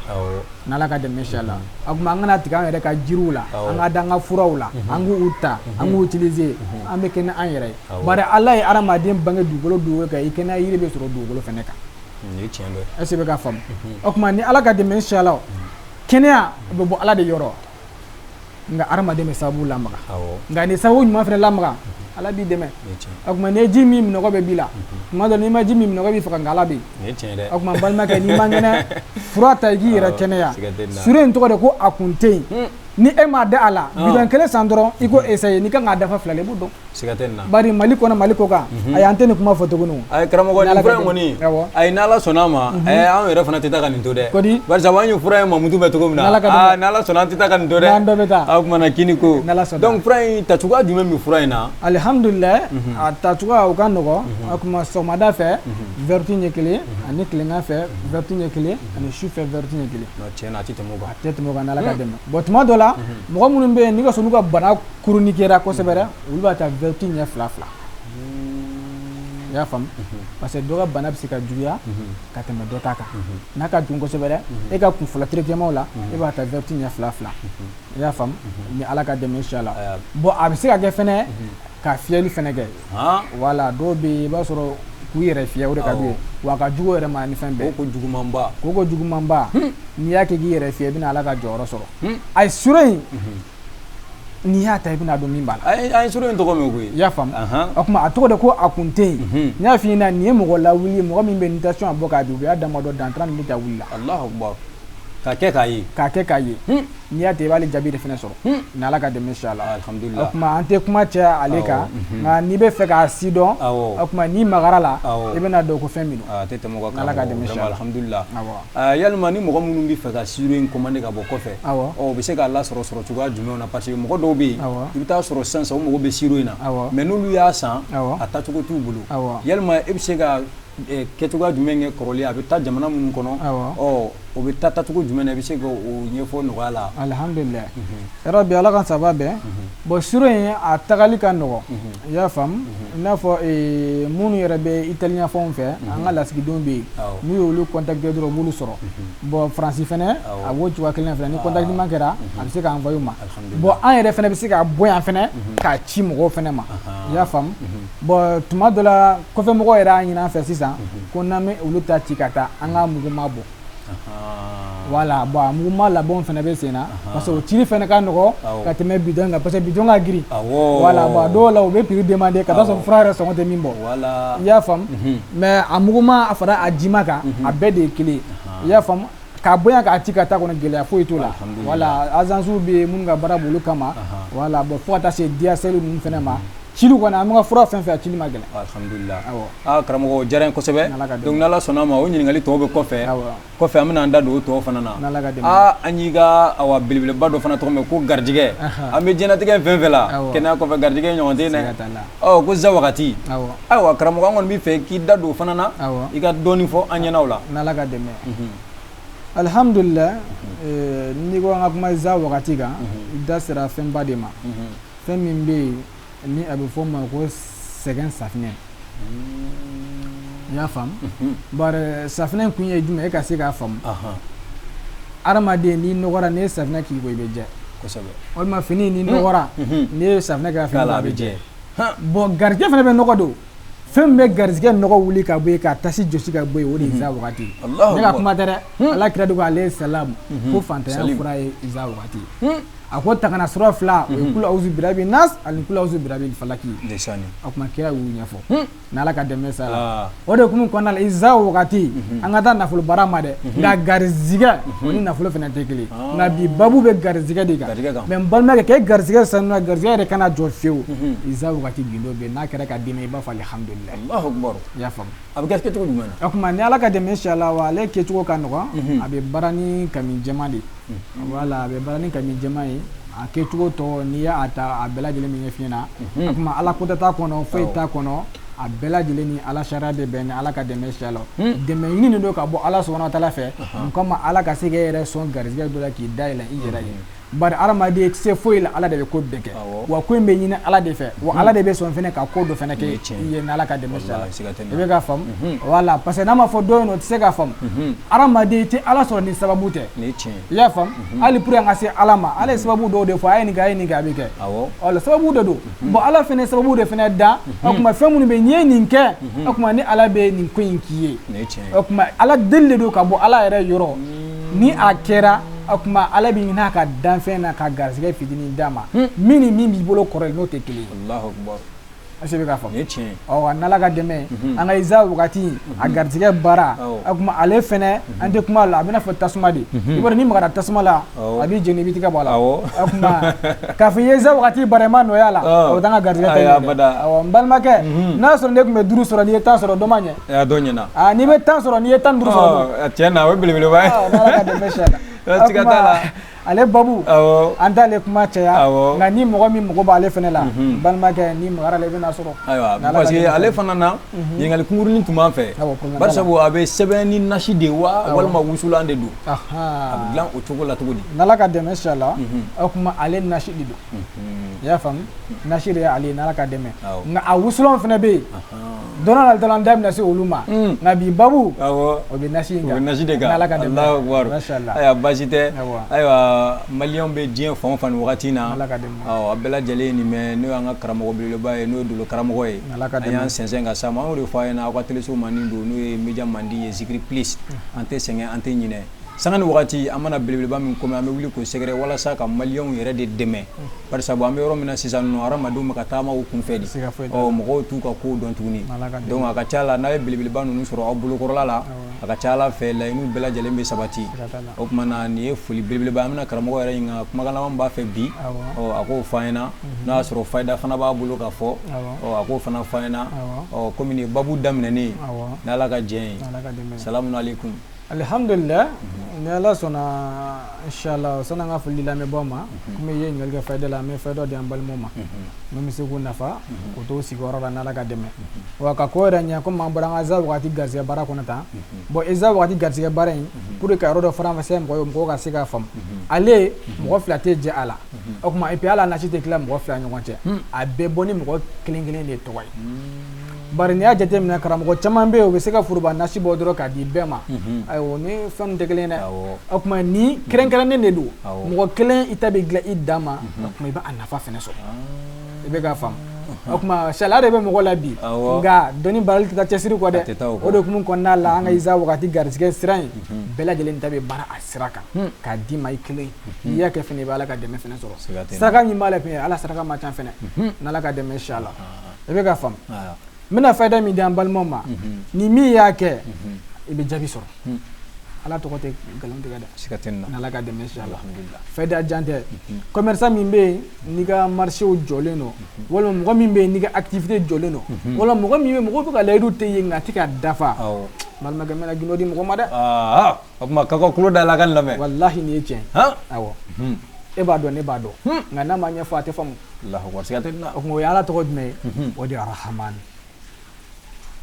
n'Ala ka dɛmɛ, inchallah. O tuma an kana tigɛ an yɛrɛ ka jiriw la, an ka da an ka furaw la, an k'u ta, an k'u utiliser, an bɛ kɛnɛ an yɛrɛ ye. Bari Ala ye hadamaden bange dugukolo dugukolo kan, i kɛnɛya yiri bɛ sɔrɔ dugukolo fana kan. Est ce que bɛ ka faamu? O tuma ni Ala ka dɛmɛ, inchallah, kɛnɛya bɛ bɔ Ala de yɔrɔ, nka hadamaden bɛ sababu lamaga. Nka ni sababu ɲuman fana lamaga, Ala b'i dɛmɛ. O tuma n'i ye ji min, minɔgɔ bɛ b'i la. Tuma dɔ n'i ma ji min, minɔgɔ b'i faga, nka Ala bɛ yen. O tuma n balimakɛ, n'i man kɛnɛ, fura ta i k'i yɛrɛ kɛnɛya. Sirop in tɔgɔ de ko a kun tɛ yen. Ni e m'a da a la, bidɔn kelen san dɔrɔn, i ko essayer, n'i kan k'a dafa fila la, i b'o dɔn. Siga tɛ nin na. Bari Mali kɔnɔ, Mali kɔ kan, ayi, an tɛ nin kuma fɔ tuguni. Ayi karamɔgɔ, nin fura in kɔni, ayi, n'Ala sɔnna a ma, anw yɛrɛ fana tɛ taa ka nin to dɛ. Kodi? Barisa an ye fura in mamutu bɛ cogo min na, aa, n'Ala sɔnna, an tɛ taa ka nin to dɛ. N'an dɔ bɛ taa. Aw kumana kini ko. N'Ala sɔnna. Donc fura in tacogoya jumɛn bɛ fura in na? Alihamudulilayi, a tacogoya o ka nɔgɔn. O tuma sɔgɔmada fɛ vertu ɲɛ kelen, ani tilegan fɛ vertu ɲɛ kelen, ani su fɛ vertu ɲɛ kelen. Tiɲɛ na, a tɛ tɛmɛ o kan. A tɛ tɛmɛ o kan, n'Ala ka dɛmɛ. Bon, tuma dɔ la, mɔgɔ minnu bɛ yen n'i ka sɔrɔ n'u ka bana chronique kosɛbɛ dɛ, olu b'a ta vertu ɲɛ fila fila. I y'a faamu? Parce que dɔ ka bana bɛ se ka juguya ka tɛmɛ dɔ ta kan. N'a ka jugu kosɛbɛ dɛ, e ka kun fɔlɔ traitement la, e b'a ta vertu ɲɛ fila fila. I y'a faamu? Ni Ala ka dɛmɛ, inchallah. Bon, a bɛ se ka kɛ fɛnɛ ka fiyɛli fɛnɛ kɛ. Voilà, dɔw bɛ yen, i b'a sɔrɔ k'u yɛrɛ fiyɛ, o de ka d'u ye. Wa a ka jugu yɛrɛ ma ni fɛn bɛɛ. Ko jugumanba. Ko jugumanba. N'i y'a kɛ k'i yɛrɛ fiyɛ, i bɛna Ala ka jɔyɔrɔ sɔrɔ. Ayi, sirop in, n'i y'a ta, i bɛna dɔn min b'a la. An ye sirop in tɔgɔ mɛn koyi. I y'a faamu? O tuma a tɔgɔ de ko a kun tɛ yen. N y'a f'i ɲɛna, nin ye mɔgɔ lawuli ye, mɔgɔ min bɛ ni tension bɔ k'a bin, u y'a damadɔ dans 30 minutes a wulila. Allahu akbar. K'a kɛ k'a ye. K'a kɛ k'a ye. N'i y'a ta, i b'ale jaabi de fɛnɛ sɔrɔ. Ni Ala ka dɛmɛ, inchallah. Alhamdulillah. O tuma an tɛ kuma caya ale kan, nka n'i bɛ fɛ k'a si dɔn, o tuma n'i magara la, i bɛna dɔn ko fɛn min don. A tɛ tɛmɛ o kan. Ni Ala ka dɛmɛ, inchallah. Alhamdulillah. Yalima ni mɔgɔ minnu bɛ fɛ ka sirop in commander ka bɔ kɔfɛ, ɔ, u bɛ se k'a lasɔrɔ sɔrɔ cogoya jumɛnw na? Parce que mɔgɔ dɔw bɛ yen, i bɛ taa sɔrɔ sisan sisan u mago bɛ sirop in na, mais n'olu y'a san, a tacogo t'u bolo. Yalima e bɛ se ka kɛcogoya jumɛn kɛ kɔrɔlen, a bɛ taa jamana minnu kɔnɔ, ɔ o bɛ taa taacogo jumɛn na, i bɛ se k'o ɲɛfɔ nɔgɔya la? Alihamdulilayi yarabi, Ala ka saba bɛn. Bon, sirop in a tagali ka nɔgɔ, i y'a faamu, i n'a fɔ minnu yɛrɛ bɛ italien fanw fɛ, an ka lasigidenw bɛ yen, n'u y'olu contacter dɔrɔn, u b'olu sɔrɔ. Bon, Faransi fɛnɛ a b'o cogoya kelen fɛnɛ, ni contact ɲuman kɛra, a bɛ se k'an envoyer u ma. Bon, an yɛrɛ fɛnɛ bɛ se ka bɔ yan fɛnɛ k'a ci mɔgɔw fɛnɛ ma, i y'a faamu. Bon, tuma dɔ la, kɔfɛmɔgɔw yɛrɛ y'a ɲini an fɛ sisan ko n'an bɛ olu ta ci ka taa, an ka muguma bɔ. Voilà. Bon, a muguma labɛnw fɛnɛ bɛ sen na, parce que o cili fɛnɛ ka nɔgɔ ka tɛmɛ bidon kan, parce que bidon ka girin. Voilà. Bon, a dɔw la, u bɛ prix demander ka taa sɔrɔ fura yɛrɛ sɔngɔ tɛ min bɔ, i y'a faamu. Mais a muguma a fara a jima kan, a bɛɛ de ye kelen ye, i y'a faamu. K'a bɔ yan k'a ci ka taa kɔnɔ, gɛlɛya foyi t'o la. Voilà, agence bɛ yen minnu ka baara b'olu kama. Voilà. Bon, fo ka taa se DHL ninnu fɛnɛ ma, cili kɔni, an bɛ ka fura fɛn fɛn, a cili ma gɛlɛn. Alhamdulillah. Aa karamɔgɔ, o diyara n ye kosɛbɛ. Donc n'Ala sɔnna ma, o ɲininkali tɔw bɛ kɔfɛ kɔfɛ, an bɛna an da don o tɔw fana na. Aa, an y'i ka awa belebeleba dɔ fana tɔgɔ mɛn ko garijɛgɛ. An bɛ diɲɛlatigɛ fɛn fɛn la, kɛnɛya kɔfɛ, garijɛgɛ ɲɔgɔn tɛ yen dɛ. Ɔ ko za wagati, ayiwa karamɔgɔ, an kɔni bɛ fɛ k'i da don o fana na, i ka dɔɔnin fɔ an ɲɛna o la. N'Ala ka dɛmɛ, alihamudulila. N'i ko an ka kuma za wagati kan, i da sera fɛnba de ma, fɛn min bɛ yen ni a bɛ fɔ o ma ko sɛgɛn safinɛ, i y'a faamu. Bari safinɛ kun ye jumɛn ye? E ka se k'a faamu, adamaden n'i nɔgɔra, n'i ye safinɛ k'i ko, i bɛ jɛ. Walima fini n'i nɔgɔra, n'i ye safinɛ kɛ fini la, a bɛ jɛ. Bon, garijɛgɛ fana bɛ nɔgɔ don. Fɛn min bɛ garijɛgɛ nɔgɔ wuli ka bɔ yen, ka tasi jɔsi ka bɔ yen, o de ye za wagati ye. Ne ka kuma tɛ dɛ, Ala kira de ko ale salam ko fantanya fura ye za wagati ye. A ko tagana sura fila, o ye kulu awuzu birabi nas ani kulu awuzu birabi falaki. O tuma kira y'u ɲɛfɔ n'Ala ka dɛmɛ sa la. O de hukumu kɔnɔna la, za wagati, an ka taa nafolo baara ma dɛ, nka garizigɛ o ni nafolo fana tɛ kelen. Nka bi babu bɛ garizigɛ de kan. Mais n balimakɛ, k'e garizigɛ sanuya, garizigɛ yɛrɛ kana jɔ fiyewu. Za wagati gindo bɛ yen, n'a kɛra ka d'i ma, i b'a fɔ alihamudulilayi. I y'a faamu. A bɛ kɛ kɛcogo jumɛn na? O tuma ni Ala ka dɛmɛ, inshallah, wa ale kɛcogo ka nɔgɔn. A bɛ baara ni kami jɛman de ye. Voilà, a bɛ baara ni kami jɛman ye. A kɛcogo tɔ, n'i y'a ta, a bɛɛ lajɛlen bɛ ɲɛf'i ɲɛna. O tuma Ala ko tɛ t'a kɔnɔ, foyi t'a kɔnɔ, a bɛɛ lajɛlen ni Ala sariya bɛ bɛn. Ni Ala ka dɛmɛ, inshallah, dɛmɛ ɲini de don ka bɔ Ala subahana wa taala fɛ. Mun kama? Ala ka se k'e yɛrɛ sɔn garijɛgɛ dɔ la k'i dayɛlɛ i yɛrɛ ye. Bari adamaden tɛ se foyi la, Ala de bɛ ko bɛɛ kɛ. Wa ko in bɛ ɲini Ala de fɛ, wa Ala de bɛ sɔn fɛnɛ ka ko dɔ fɛnɛ kɛ i ye, n'Ala ka dɛmɛ sira la, i bɛ ka faamu. Voilà, parce que n'a ma fɔ dɔ in, o tɛ se ka faamu. Adamaden tɛ Ala sɔrɔ ni sababu tɛ, i y'a faamu. Hali pour an ka se Ala ma, Ala ye sababu dɔw de fɔ: a ye nin kɛ, a ye nin kɛ, a bɛ kɛ. Wala sababu de don. Bon, Ala fɛnɛ sababu de fɛnɛ da. O tuma fɛn minnu bɛ yen, n'i ye nin kɛ, o tuma ni Ala bɛ nin ko in k'i ye. O tuma Ala deli de don ka bɔ Ala yɛrɛ yɔrɔ. Ni a kɛra, o tuma Ala bɛ ɲin'a ka danfɛn na ka garisɛgɛ fitinin d'a ma, min ni min b'i bolo kɔrɔ, n'o tɛ kelen ye. Est-ce que i bɛ k'a faamu? Ɔ, n'Ala ka dɛmɛ, an ka Iza wagati a garisɛgɛ baara, o tuma ale fɛnɛ, an tɛ kuma la, a bɛna fɔ tasuma de. I b'a dɔn, n'i magara tasuma la, a b'i jeni, i b'i tigɛ bɔ a la. O tuma k'a fɔ i ye Iza wagati baara, i ma nɔya la, o t'an ka garisɛgɛ ta ye dɛ. Awɔ, n balimakɛ, n'a y'a sɔrɔ ne tun bɛ 5 sɔrɔ, n'i ye 10 sɔrɔ, dɔ ma ɲɛ. Dɔ ɲɛna. Aa, n'i bɛ 10 sɔrɔ, n'i ye 15 sɔrɔ. Tiɲɛ na, o ye belebeleba ye. N'Ala ka dɛmɛ sira la. Siga t'a la. Ale babu, an t'ale kuma caya, nka ni mɔgɔ min mago b'ale fɛnɛ la, n balimakɛ, ni magara la, i bɛna sɔrɔ. Ayiwa, parce que ale fana na, ɲininkali kunkurunin tun b'an fɛ, bari sabu a bɛ sɛbɛn ni nasi de wa, walima wusulan de don? A bɛ dilan o cogo la cogo di? N'Ala ka dɛmɛ inshallah, o tuma ale nasi de don, i y'a faamu, nasi de ye ale ye, n'Ala ka dɛmɛ. Nka a wusulanw fɛnɛ bɛ yen, don n'a nataw la, an da bɛna se olu ma. Nka bi babu, o bɛ nasi in kan. O bɛ nasi de kan. N'Ala ka dɛmɛ. Alahu akibaru. Ayiwa, baasi tɛ. Ayiwa, maliyɛnw bɛ diɲɛ fan o fan nin wagati in na, awɔ, a bɛɛ lajɛlen ye nin mɛn, n'o y'an ka karamɔgɔ belebeleba ye, n'o ye dolo karamɔgɔ ye. An y'an sɛnsɛn ka s'a ma, an y'o de fɔ a ɲɛna, aw ka teleso mandi don, n'o ye Media Mandi ye, Zikiri Plus. An tɛ sɛgɛn, an tɛ ɲinɛ. Sanga ni wagati, an mana belebeleba min kɔmɛ, an bɛ wuli k'o sɛgɛrɛ walasa ka maliyɛnw yɛrɛ de dɛmɛ. Bari sabu an bɛ yɔrɔ min na sisan nɔ, hadamadenw bɛ ka taama u kunfɛ de, ɔ mɔgɔw t'u ka kow dɔn tuguni. Donc a ka ca la, n'a ye belebeleba ninnu sɔrɔ aw bolokɔrɔla la, a ka ca Ala fɛ, laɲiniw bɛɛ lajɛlen bɛ sabati. O tuma na, nin ye foli belebeleba. An bɛna karamɔgɔ yɛrɛ ɲininka kumakan laban b'a fɛ bi, ɔ a k'o fɔ an ɲɛna. N'a y'a sɔrɔ fayida fana b'a bolo ka fɔ, ɔ a k'o fana fɔ an ɲɛna. Ɔ komi nin ye babu daminɛnen ye, n'Ala ka jɛn ye. Salamu aleykum. Alihamdulila. Ni Ala sɔnna, inshallah, sani an ka foli di lamɛnbaaw ma, komi i ye ɲininkali kɛ fayida la, an bɛ fayida di an balimaw ma min bɛ se k'u nafa k'u to sigiyɔrɔ la n'Ala ka dɛmɛ. Wa ka ko yɛrɛ ɲɛ, komi an bɔra an ka za wagati garisɛgɛ baara kɔnɔ tan. Bon, za wagati garisɛgɛ baara in, pour que ka yɔrɔ dɔ faranfasiya mɔgɔ ye, mɔgɔw ka se k'a faamu, ale mɔgɔ fila tɛ jɛ a la. O tuma, et puis hali a nasi tɛ tila mɔgɔ fila ɲɔgɔn cɛ, a bɛɛ bɔ ni mɔgɔ kelen kelen de tɔgɔ ye. Bari n'i y'a jateminɛ, karamɔgɔ caman bɛ yen, u bɛ se ka foroba nasi bɔ dɔrɔn k'a di bɛɛ ma. Ayiwa, ni fɛn tɛ kelen ye dɛ. O tuma, ni kɛrɛnkɛrɛnnen de don, mɔgɔ kelen i ta bɛ dilan i dan ma. O tuma, i bɛ a nafa fɛnɛ sɔrɔ, i bɛ k'a faamu. O tuma, sariya de bɛ mɔgɔ la bi, nka dɔnni baarali tɛ taa cɛsiri kɔ dɛ. O de hukumu kɔnɔna la, an ka isa wagati garisɛgɛ sira in, bɛɛ lajɛlen ta bɛ baara a sira kan k'a d'i ma i kelen. N'i y'a kɛ fɛnɛ, i bɛ Ala ka dɛmɛ fɛnɛ sɔrɔ. Saraka min b'a la fɛnɛ, Ala saraka man ca fɛnɛ, n'Ala ka dɛmɛ, inshallah. I bɛ k'a faamu. N bɛna fayida min di an balimaw ma, ni min y'a kɛ, i bɛ jaabi sɔrɔ. Ala tɔgɔ tɛ nkalon tigɛ dɛ. Siga tɛ nin na. N'Ala ka dɛmɛ, inshallah. Fayida jan tɛ. Commerçant min bɛ yen n'i ka marché jɔlen don, walima mɔgɔ min bɛ yen n'i ka activité jɔlen don, walima mɔgɔ min bɛ yen mɔgɔw bɛ ka layidu tɛ ye nka a tɛ ka dafa, balimakɛ, n bɛna gindo di mɔgɔ ma dɛ. O tuma, k'aw ka tulo da la ka nin lamɛn. Walahi, nin ye tiɲɛ ye. Awɔ, e b'a dɔn, ne b'a dɔn, nka n'a ma ɲɛfɔ, a tɛ faamu. Allahu akbar, siga tɛ nin na. O tuma, o ye Ala tɔgɔ jumɛn ye? O de ye Arahamani.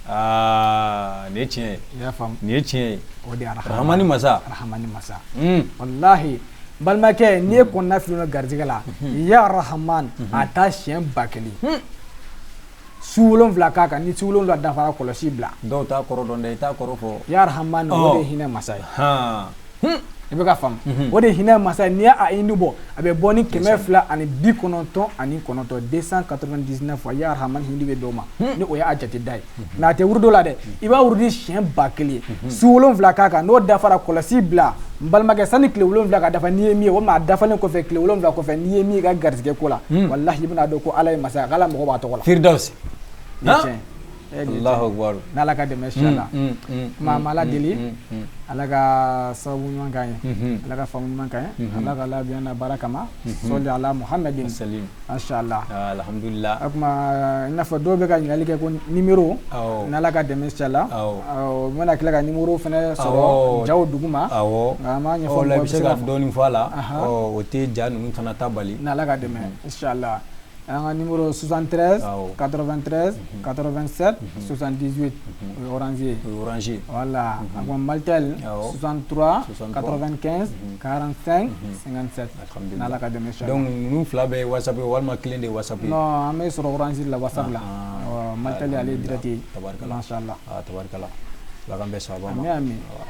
Aa, nin ye tiɲɛ ye. I y'a faamu? Nin ye tiɲɛ ye. O de ye Rahamani masa. Rahamani masa. Walahi, balimakɛ, n'i ye kɔnɔna fili garijɛgɛ la, ya Rahaman, a taa siɲɛ 1000, su 7 k'a kan. Ni su 7 dafara, kɔlɔsi bila. Dɔw t'a kɔrɔ dɔn dɛ, i t'a kɔrɔ fɔ. Ya Rahaman, o de ye hinɛ masa ye. I bɛ ka faamu? O de ye hinɛ masa ye. N'i y'a hindu bɔ, a bɛ bɔ ni 299, 299 fois. Ya Rahaman hindu bɛ d'o ma, ni o y'a jate da ye. Mais a tɛ wurudo la dɛ, i b'a wurudi siɲɛ 1000, su 7 k'a kan. N'o dafara, kɔlɔsi bila. N balimakɛ, sani tile 7 ka dafa, n'i ye min ye, walima a dafalen kɔfɛ, tile 7 kɔfɛ, n'i ye min ye i ka garijɛgɛ ko la, walahi, i bɛna dɔn ko Ala ye masa ye, k'Ala mago b'a tɔgɔ la. Firdausi. Nin ye tiɲɛ ye. Allahu akbar. N'Ala ka dɛmɛ, inshallah. Kuma an b'Ala deli, Ala ka sababu ɲuman k'an ye, Ala ka faamu ɲuman k'an ye, Ala ka labɛn na baara kama. Sɔli ala Muhammadin. Salim. Inshallah. Alhamdulillah. O tuma, i n'a fɔ dɔw bɛ ka ɲininkali kɛ ko numéro, n'Ala ka dɛmɛ, inshallah, n bɛna tila ka numéro fɛnɛ sɔrɔ jaw duguma. Nka an b'a ɲɛfɔ. La, i bɛ se ka dɔɔnin fɔ a la, o tɛ ja ninnu fana ta bali. N'Ala ka dɛmɛ, inshallah, an ka numéro 73 93 87 78, o ye Orange ye. O ye Orange ye. Voilà. A ko Malitel 63 95 45 57, n'Ala ka dɛmɛ, inshallah. Donc ninnu fila bɛɛ ye WhatsApp ye walima kelen de ye WhatsApp ye? Non, an bɛ sɔrɔ Orange la WhatsApp la, Malitel ale ye direct ye. Tabarikala. Mashallah. Tabarikala, Ala k'an bɛn sababa ma. Ami ami.